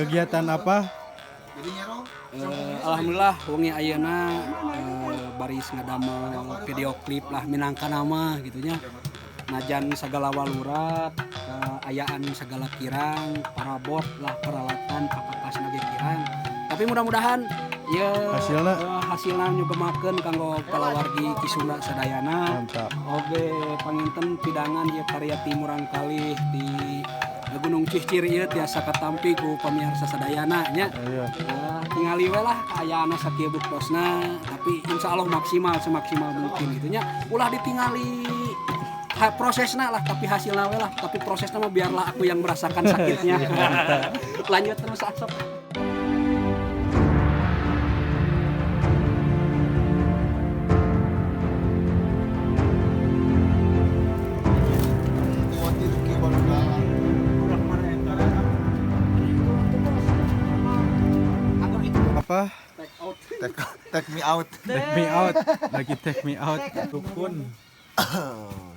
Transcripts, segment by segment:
Kegiatan apa? Alhamdulillah wengi ayeuna baris ngadamel video klip lah minangka nama gitu nya. Najan segala walurat, kaayaan segala kirang, parabot lah peralatan pakakasna ge kirang. Tapi mudah-mudahan ya Hasilna? Hasilna nyugemakeun kanggo palawargi Ki Sunda sadayana. Mantap. Oge panginten pidangan ieu karya ti murangkalih di Gunung Cihcir ieu tiasa katampi ku pamiarsa sadayana nya. Iya. Ya, tingali we lah kaayaan sakieu buktosna, tapi insya Allah maksimal semaksimal mungkin gitu nya. Ulah ditingali prosesna lah, tapi hasilna we lah, tapi prosesna mah biarlah aku yang merasakan sakitnya. Lanjut terus asok. Apa? Take me out. Take me out. Lagi take me out. Dukun.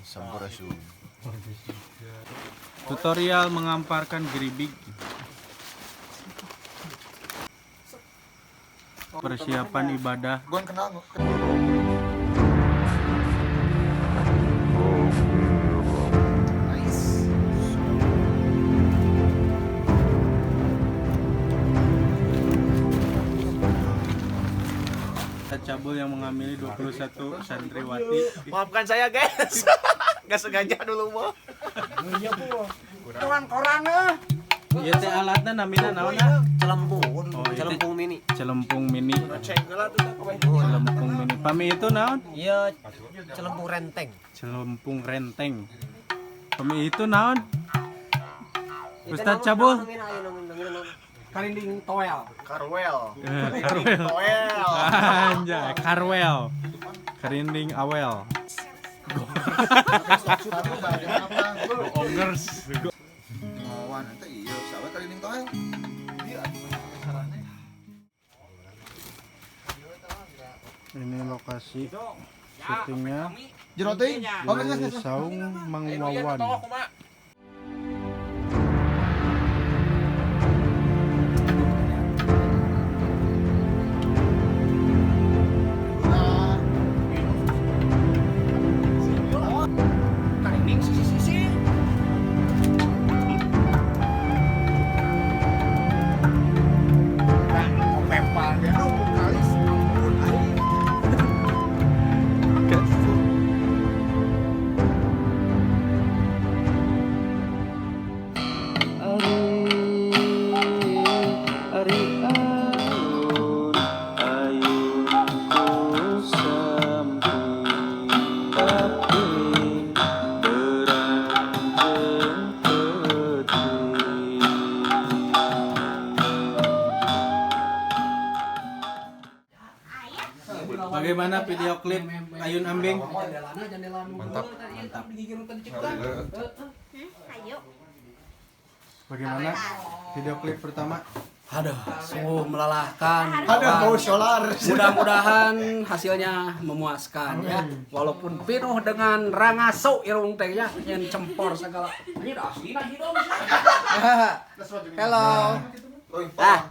Sampurasun. Tutorial mengamparkan geribik. Persiapan ibadah. Gon kenal. Nice. Cabul yang mengamili 21 santriwati. Maafkan saya guys. Gak sengaja dulu mah. Ieu teh alatna namina naon ah? Celempung. Oh, ieu teh Celempung mini. Celempung mini. Cenggelah tuh tak kowe. Celempung mini. Pami itu naon? Iya, celempung renteng. Celempung renteng. Pami itu naon? Ustadz Cabul. Karinding toel. Karwel. Karwel. Toel. Anjay, Karwel. Karinding awel. Ongers. Ngawan eta iya, sawe kali ning toel. Iya, sarane. Ini lokasi syutingnya Jero teuing. Oh, geus di geus. Saung Mang Wawan. Karinding sisi-sisi. Aduh, kalis ampun aing. Ari ayun ayunku sempit tapi terang jeung peuting. Bagaimana video klip Ayun Ambing? Mantap. Mantap. Ayo. Bagaimana video klip pertama? Aduh, sungguh melelahkan. Ada bau solar. Mudah-mudahan hasilnya memuaskan ya. Walaupun penuh dengan rangaso irung teh ya, yang cempor segala. Ini dah asli nah hidung. Hello. Ah.